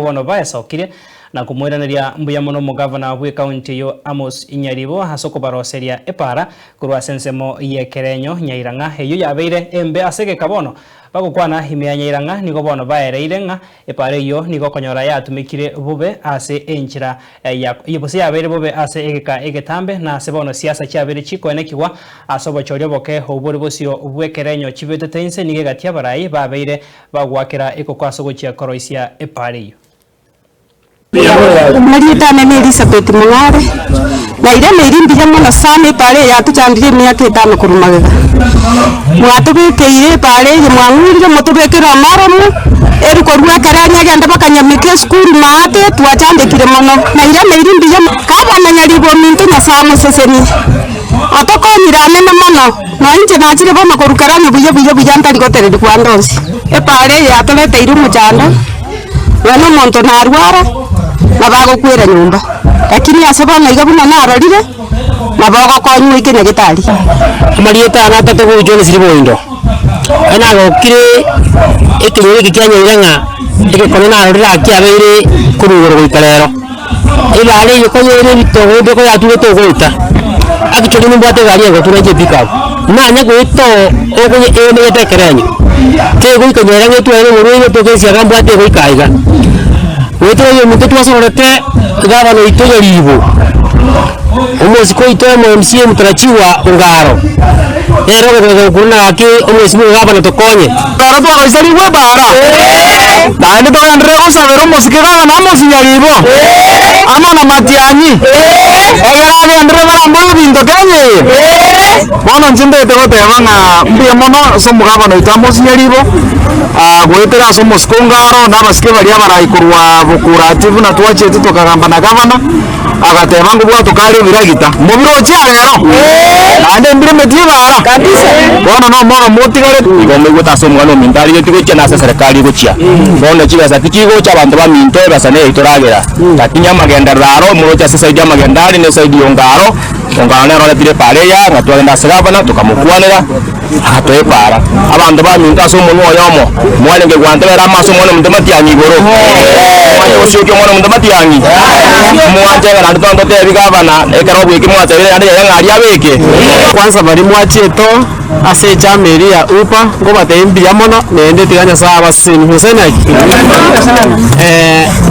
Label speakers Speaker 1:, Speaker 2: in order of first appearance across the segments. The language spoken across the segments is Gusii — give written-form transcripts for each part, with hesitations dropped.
Speaker 1: bono baesokirie na komoiraneria mbuya mono omogavana bw'ekaunti eyio Amos Nyaribo ase okobaroseria epaara korwa ase ensemo y'ekerenyo Nyairang'a eyio yabeire embe ase egeka bono bagokwana ime ya Nyairang'a nigo bono baereire ng'a Epaara eyio nigo okonyora yatumekire bobe ase enchera ya gose yabeire bobe ase egeka egetambe, na ase bono siasa chiabeire chikoenekigwa ase obochori oboke obwo bore bosio bw'ekerenyo chibetete inse nigo egati abarai babeire bagoakera ekoko ase ogochia koroisia epaara eyio.
Speaker 2: Amarieta ane ne Elisabeth Mong'are, Nairaneirie mbuya mono sana epaara eye yatochandire emiaka etano korwa magega. Mwatobekeire epaara eye mwang'urire motobekere omoromo, eri korwa ekero anyagende mpaka Nyamika esukuru maate twachandekire mono. Nairaneirie mbuya mono. Gavana Nyaribo ominto Nyasae amosesenie, otokonyire anene mono, nonya inche nachire bono korwa Kerang'e buya buya buya ntari gotererigwa ande onsi. Epaara eye yatoreteire omochando. Nonya na omonto narwara, nabo agokwera nyomba, lakini ase bono iga buna narorire, nabo ogokonywa oike nyagetari.
Speaker 3: Amarieta ane atato gochia Jones Riboindo, aye nagokire ekenyoro eke kia Nyaira ng'a egekone narorire aa kiabeire korwa igoro goika rero. Egari eye konya ere ebitogo ebio koyaturete ogoeta, actually nimbwate egari egotura inche epickup, nanye goeta oo okonye emenyete ekerenyo, kegoika Nyaira ng'a etware omorwaire toke ensiaga mbwate egoika aiga. Goetera oyo omonto twasororete gavana oito Nyaribo, omosike oito omo MCA mtarajiwa Ongaro, nere ogotoka gokurana gaki omwesimiwa gavana tokonye.
Speaker 4: Ekero twaroiserigwe ebaara, naende togenderere gosabera omosike gavana Amos Nyaribo, amo na Matiang'i, egere agenderere barambore ebinto Kenya eye. Bono inche ntagete goteba ng'a mbuya mono ase omogavana oito Amos Nyaribo, goetera ase omosike Ongaro na abasike baria abarai korwa Bokurati buna twachiete tokagamba na gavana. Agateba, Ngobwatoka are ebiragita, mobiroche rero, naende mbiremeti ebaara. Bono nomoro motigare.
Speaker 5: Igo moigwete ase omwana ominto arigetie gochia na ase eserekari egochia. Bono chibesa tichigocha abanto baminto ebesa neye toragera. Lakini amagenderero aro moroche ase esaidi y'amagenda are na esaidi y'ongaro, ongaro nere oretire epaara eya ng'a twagenda ase gavana tokamokwanera. Agatoa epaara, Abanto baminto ase omonwa oyomo, mwarenge gwantebera amaso Omwana omonto matiang'i igoro. Mwanche gosiokia Omwana omonto matiang'i? Mwanche ng'a naende twanto totebi gavana, ekero obweke mwatebire naende yaya ng'a aria abeke.
Speaker 3: Kwanza baria mwachiete oo ase echama eria ya UPA, nkobatebia mbuya mono naende tiga Nyasaye abasesenie. Gose naki?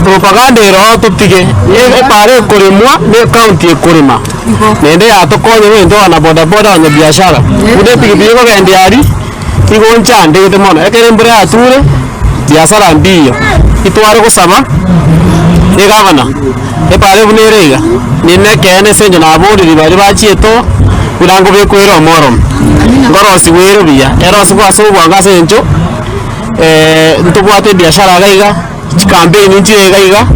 Speaker 3: Propaganda ere oo totige, epaara ekoremwa na ecounty ekorema. Naende yatokonya gento wana bodaboda abanyabiashara, buna epikipiki ekogendia aria, igo nchandegete mono, ekero embura yature, biasara mbiiyo, itware gosaba egavana, epara buna ere iga, ninde ekeene ase eng'encho naborire baria bachiete oo, buna nkobekwa ere omoromo, nkorosigwa ere buya, erosigwe ase obwango ase eng'encho ntobwate ebiashara iga iga, chikampeni nchire iga iga.